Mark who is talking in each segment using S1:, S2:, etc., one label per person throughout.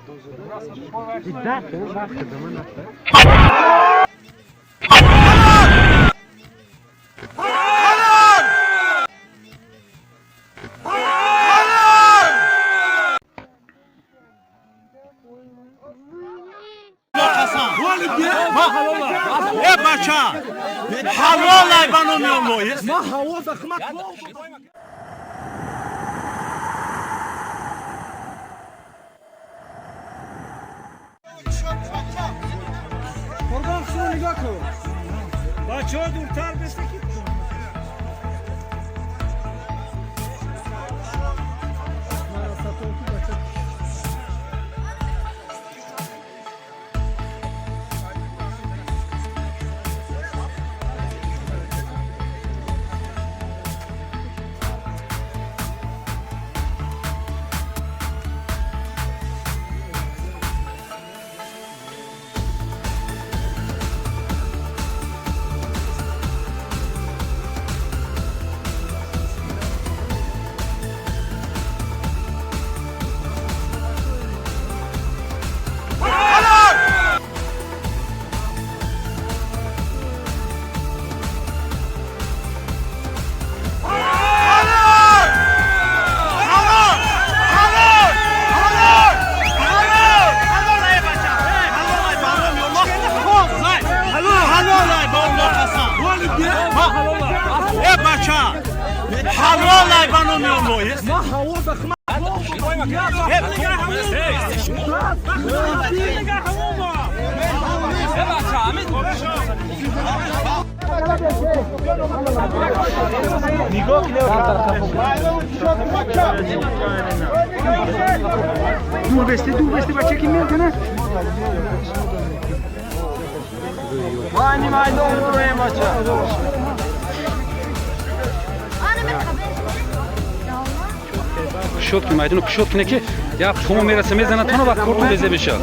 S1: Э бача, ҳалолай ба номи Аллоҳ.
S2: Қурбон, шумо нигоҳ кун. Бачаҳо, дуртар беста ки.
S1: Ҳалолай ба Аллоҳ қасам. Э бача, ҳалолай ба номи Аллоҳ.
S2: Дур бести, дур бести, бача ки мекунад.
S3: Кушод ки майдону кушод кине, ки як тумо мераса, мезана тоно ва корту безе беша.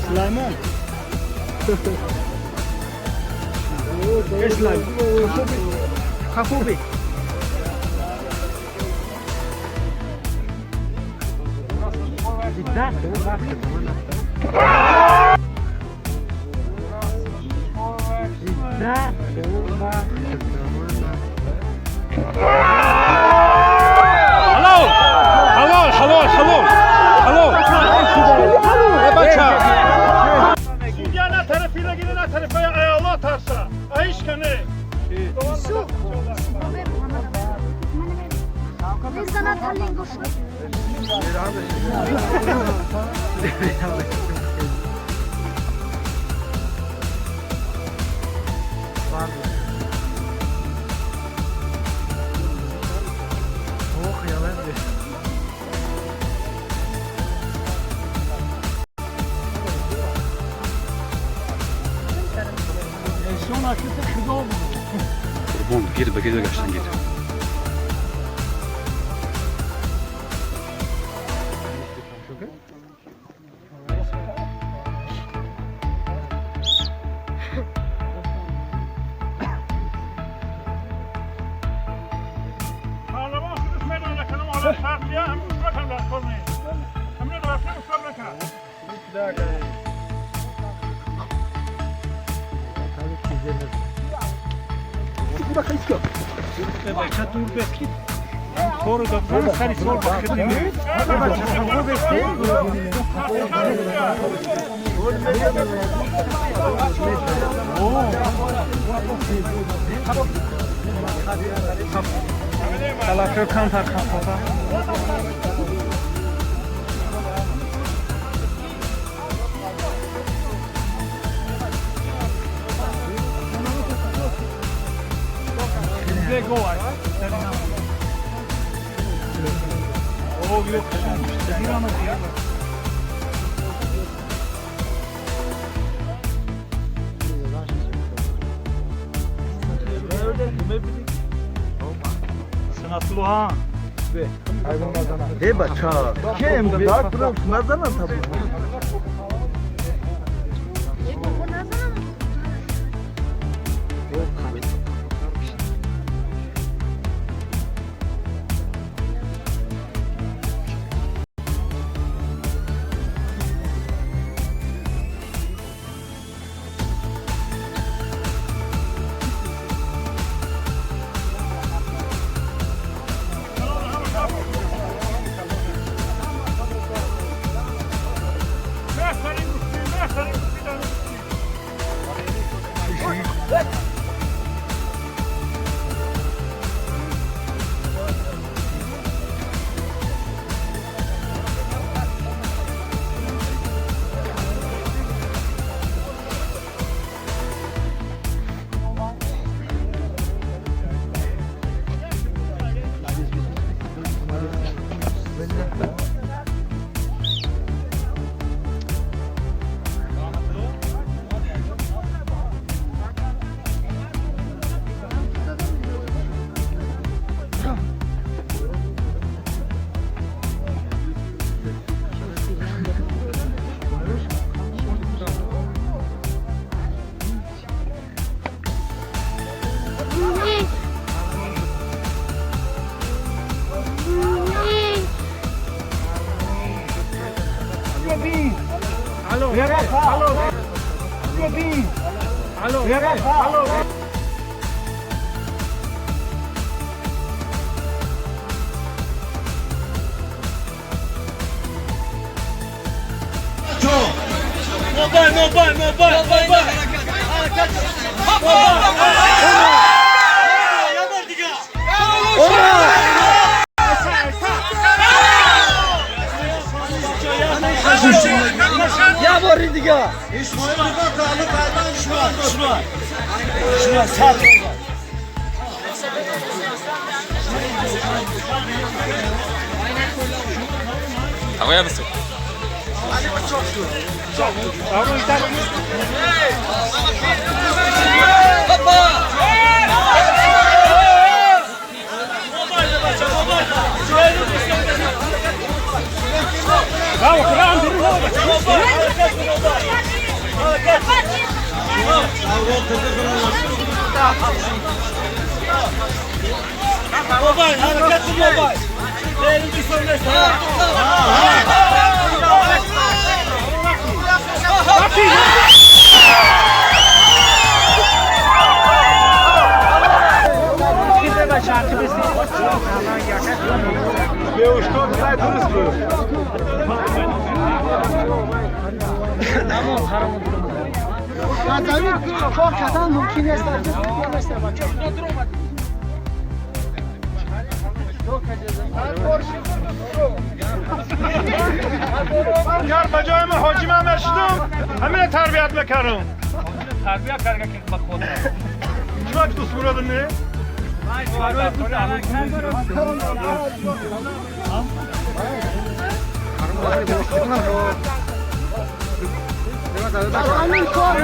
S2: Сулаймон. Сулаймон. Хафуби.
S3: Ҳалол, ҳалол, ҳалол, ҳалол, ҳалол, э бача.
S4: Судья на тарафи нагире, на тарафи Аллоҳ тарса. Аишкане.
S5: Мезанад ҳалингош.
S3: Қурбон, гир ба гир гаштан гир.
S4: Парламон шудаш медона канам ҳола шарқия ҳам ушба кам дар кор нест. Ҳамина рафта ушба накард.
S2: Бача, дур бест ки. Тору да сари сол ба хидми. Бача, бести. Талафё камтар хафота.
S4: Санатлуҳа.
S1: Э бача, кем да курам назанан табу.
S5: Кор кардан мумкин нест, нест бача.
S4: Ман ба ҷои ман ҳоҷи ман мешудам, ҳамина тарбият мекардам.
S2: Тарбият карда ки ба худ.
S4: Чима ки дӯст муродам не?
S5: Ҳамин кор